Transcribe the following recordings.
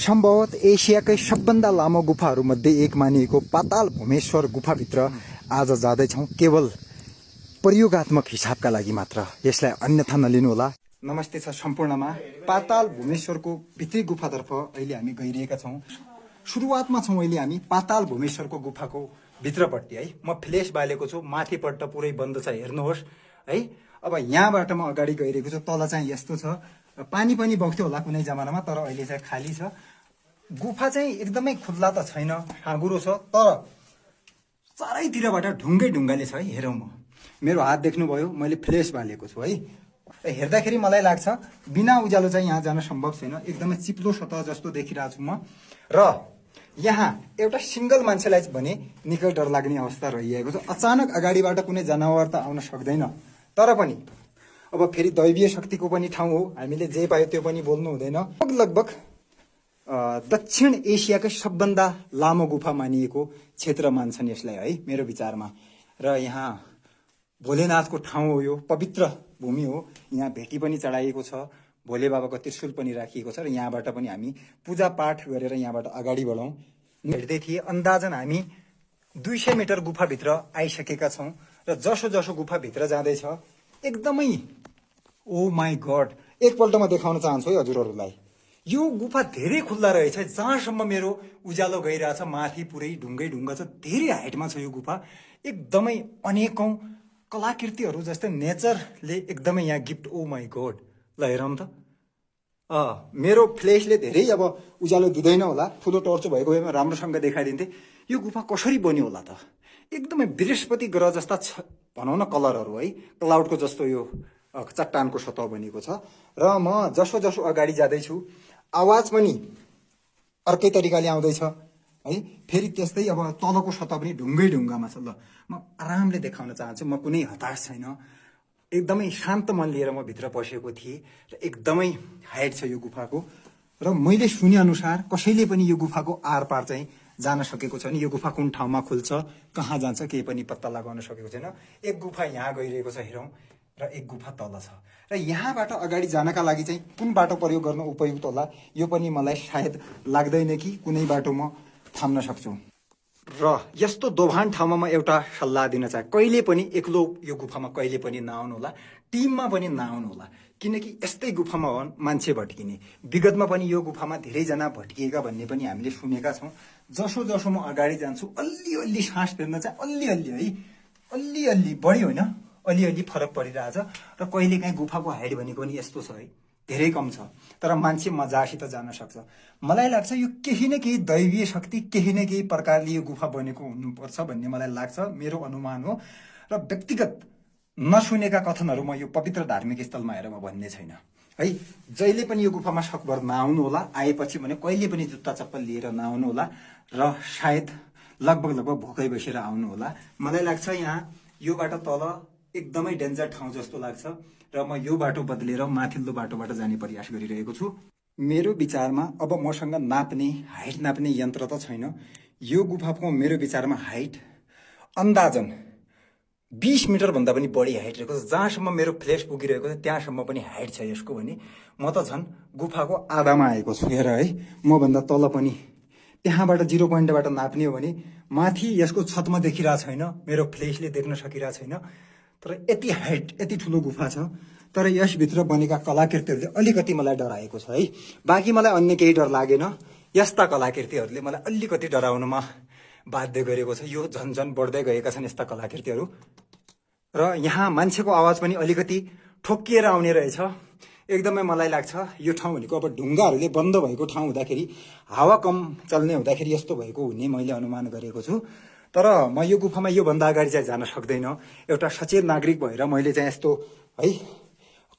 सम्भवत एसियाकै सबभन्दा लामो गुफाहरूमध्ये एक मानिएको पाताल भूमेश्वर गुफाभित्र आज जाँदैछौँ केवल प्रयोगात्मक हिसाबका लागि मात्र। यसलाई अन्यथा नलिनुहोला। नमस्ते छ सम्पूर्णमा। पाताल भूमेश्वरको भित्री गुफातर्फ अहिले हामी गइरहेका छौँ। सुरुवातमा छौँ अहिले हामी पाताल भूमेश्वरको गुफाको भित्रपट्टि है। म फ्ल्यास बालेको छु, माथिपट्ट पुरै बन्द छ, हेर्नुहोस् है। अब यहाँबाट म अगाडि गइरहेको छु। तल चाहिँ यस्तो छ, पानी पनि बग्थ्यो होला कुनै जमानामा, तर अहिले चाहिँ खाली छ। गुफा चाहिँ एकदमै खुल्ला त छैन, हाँगुरो छ, तर चारैतिरबाट ढुङ्गै ढुङ्गाले छ है। हेरौँ, म मेरो हात देख्नुभयो, मैले फ्ल्यास बालेको छु है। हेर्दाखेरि मलाई लाग्छ बिना उज्यालो चाहिँ यहाँ जान सम्भव छैन। एकदमै चिप्लो सतह जस्तो देखिरहेको छु म। र यहाँ एउटा सिंगल मान्छेलाई भने निकै डर लाग्ने अवस्था रहिएको छ। अचानक अगाडिबाट कुनै जनावर त आउन सक्दैन, तर पनि अब फेरि दैवीय शक्तिको पनि ठाउँ हो, हामीले जे पायो त्यो पनि बोल्नु हुँदैन। लगभग दक्षिण एसियाकै सबभन्दा लामो गुफा मानिएको क्षेत्र मान्छन् यसलाई है, मेरो विचारमा। र यहाँ भोलेनाथको ठाउँ हो, यो पवित्र भूमि हो। यहाँ भेटी पनि चढाइएको छ, भोले बाबाको त्रिशूल पनि राखिएको छ। र यहाँबाट पनि हामी पूजापाठ गरेर यहाँबाट अगाडि बढौँ। हेर्दै थिए अन्दाजन हामी 200 मिटर गुफाभित्र आइसकेका छौँ। र जसो जसो गुफाभित्र जाँदैछ एकदमै ओ माई गड, एकपल्ट म देखाउन चाहन्छु है हजुरहरूलाई। यो गुफा धेरै खुल्ला रहेछ। जहाँसम्म मेरो उज्यालो गइरहेछ माथि पुरै ढुङ्गै ढुङ्गा छ, धेरै हाइटमा छ यो गुफा। एकदमै अनेकौं कलाकृतिहरू जस्तै नेचरले एकदमै यहाँ गिफ्ट। ओ माई गड, ल हेरौँ त। मेरो फ्ल्यासले धेरै अब उज्यालो दिँदैन होला, ठुलो टर्च भएको भएमा राम्रोसँग देखाइदिन्थे। यो गुफा कसरी बन्यो होला त? एकदमै बृहस्पति ग्रह जस्ता भनौँ न कलरहरू है, क्लाउडको जस्तो यो चट्टानको सतह बनेको छ। र म जसो जसो अगाडि जाँदैछु आवाज पनि अर्कै तरिकाले आउँदैछ है। फेरि त्यस्तै अब तलको सतह पनि ढुङ्गै ढुङ्गामा छ। ल म आरामले देखाउन चाहन्छु, म कुनै हताश छैन। एकदमै शान्त मन लिएर म भित्र पसेको थिएँ र एकदमै हाइट छ यो गुफाको। र मैले सुने अनुसार कसैले पनि यो गुफाको आरपार चाहिँ जान सकेको छैन। यो गुफा कुन ठाउँमा खुल्छ, कहाँ जान्छ, केही पनि पत्ता लगाउन सकेको छैन। एक गुफा यहाँ गइरहेको छ हेरौँ, र एक गुफा तल छ। र यहाँबाट अगाडि जानका लागि चाहिँ कुन बाटो प्रयोग गर्न उपयुक्त होला यो पनि मलाई सायद लाग्दैन कि कुनै बाटो म थाम्न सक्छु। र यस्तो दोभान ठाउँमा म एउटा सल्लाह दिन चाहे, कहिले पनि एक्लो यो गुफामा कहिले पनि नआउनु होला, टिममा पनि नआउनु होला। किनकि यस्तै गुफामा हो मान्छे भट्किने। विगतमा पनि यो गुफामा धेरैजना भट्किएका भन्ने पनि हामीले सुनेका छौँ। जसो जसो म अगाडि जान्छु अल्लि सास फेर्न चाहिँ अल्लि है, अल्लि बढी होइन, अलिअलि फरक परिरहेछ। र कहिलेकाहीँ गुफाको हाइट भनेको पनि यस्तो छ है, धेरै कम छ, तर मान्छे मजासित जान सक्छ। मलाई लाग्छ यो केही न केही दैवीय शक्ति, केही न केही प्रकारले यो गुफा बनेको हुनुपर्छ भन्ने मलाई लाग्छ, मेरो अनुमान हो। र व्यक्तिगत नसुनेका कथनहरू म यो पवित्र धार्मिक स्थलमा हेरेर म भन्ने छैन है। जहिले पनि यो गुफामा सकभर नआउनु होला, आएपछि भने कहिले पनि जुत्ता चप्पल लिएर नआउनु होला, र सायद लगभग भोकै बसेर आउनु होला। मलाई लाग्छ यहाँ योबाट तल एकदमै डेन्जर ठाउँ जस्तो लाग्छ, र म यो बाटो बदलेर माथिल्लो बाटोबाट जाने प्रयास गरिरहेको छु। मेरो विचारमा अब मसँग नाप्ने, हाइट नाप्ने यन्त्र त छैन। यो गुफाको मेरो विचारमा हाइट अन्दाजन 20 मिटरभन्दा पनि बढी हाइट रहेको छ। जहाँसम्म मेरो फ्ल्यास पुगिरहेको छ त्यहाँसम्म पनि हाइट छ यसको भने म त झन् गुफाको आधामा आएको छु। हेर है, मभन्दा तल पनि त्यहाँबाट 0 पोइन्टबाट नाप्ने हो भने माथि यसको छतमा देखिरहेको छैन, मेरो फ्ल्यासले देख्न सकिरहेको छैन। तर यति हाइट, यति ठुलो गुफा छ। तर यसभित्र बनेका कलाकृतिहरूले अलिकति मलाई डराएको छ है। बाँकी मलाई अन्य केही डर लागेन, यस्ता कलाकृतिहरूले मलाई अलिकति डराउनमा बाध्य गरेको छ। यो झन्झन बढ्दै गएका छन् यस्ता कलाकृतिहरू। र यहाँ मान्छेको आवाज पनि अलिकति ठोक्किएर आउने रहेछ। एकदमै मलाई लाग्छ यो ठाउँ भनेको अब ढुङ्गाहरूले बन्द भएको ठाउँ हुँदाखेरि, हावा कम चल्ने हुँदाखेरि यस्तो भएको हुने मैले अनुमान गरेको छु। तर म यो गुफामा योभन्दा अगाडि चाहिँ जान सक्दैन। एउटा सचेत नागरिक भएर मैले चाहिँ यस्तो है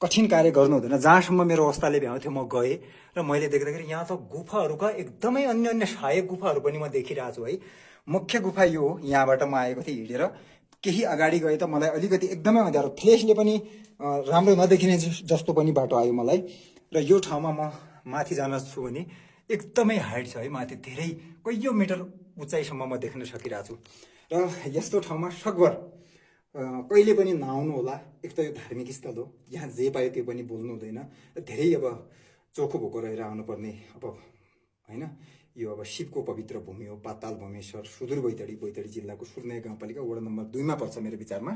कठिन कार्य गर्नु हुँदैन। जहाँसम्म मेरो अवस्थाले भ्याउँथ्यो म गएँ, र मैले देख्दाखेरि यहाँ त गुफाहरूका एकदमै अन्य सहायक गुफाहरू पनि म देखिरहेको छु है। मुख्य गुफा यो हो, यहाँबाट म आएको थिएँ हिँडेर। केही अगाडि गए त मलाई अलिकति एकदमै अँध्यारो, फ्ल्यासले पनि राम्रो नदेखिने जस्तो पनि बाटो आयो मलाई। र यो ठाउँमा म माथि जान छु भने एकदमै हाइट छ है, माथि धेरै कैयौँ मिटर उचाइसम्म म देख्न सकिरहेको छु। र यस्तो ठाउँमा सकभर कहिले पनि नआउनु होला। एक त यो धार्मिक स्थल हो, यहाँ जे पायो त्यो पनि बोल्नु हुँदैन। धेरै अब चोखो भोको रहेर आउनुपर्ने अब होइन। यो अब शिवको पवित्र भूमि हो, पाताल भूमेश्वर, सुदूर बैतडी जिल्लाको सुर्नेक गाउँपालिका वडा नम्बर 2 मा पर्छ मेरो विचारमा।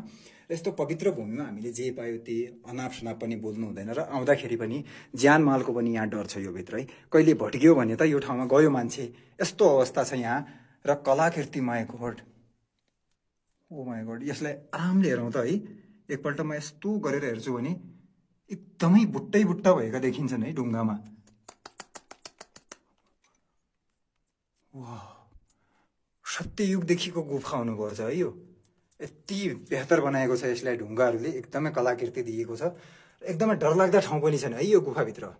र यस्तो पवित्र भूमिमा हामीले जे पायो त्यही अनाप शनाप पनि बोल्नु हुँदैन र आउँदाखेरि पनि ज्यान मालको पनि यहाँ डर छ यो भित्र है। कहिले भट्कियो भने त यो ठाउँमा गयो मान्छे, यस्तो अवस्था छ यहाँ। र कलाकृति my God, oh my God, यसलाई आरामले हेरौँ त है। एकपल्ट म यस्तो गरेर हेर्छु भने एकदमै बुट्टा भएका देखिन्छन् है ढुङ्गामा। वाह, सत्ययुगदेखिको गुफा हुनुपर्छ है यो। यति बेहतर बनाएको छ यसलाई ढुङ्गाहरूले, एकदमै कलाकृति दिएको छ। एकदमै डरलाग्दा ठाउँ पनि छैन है यो गुफाभित्र।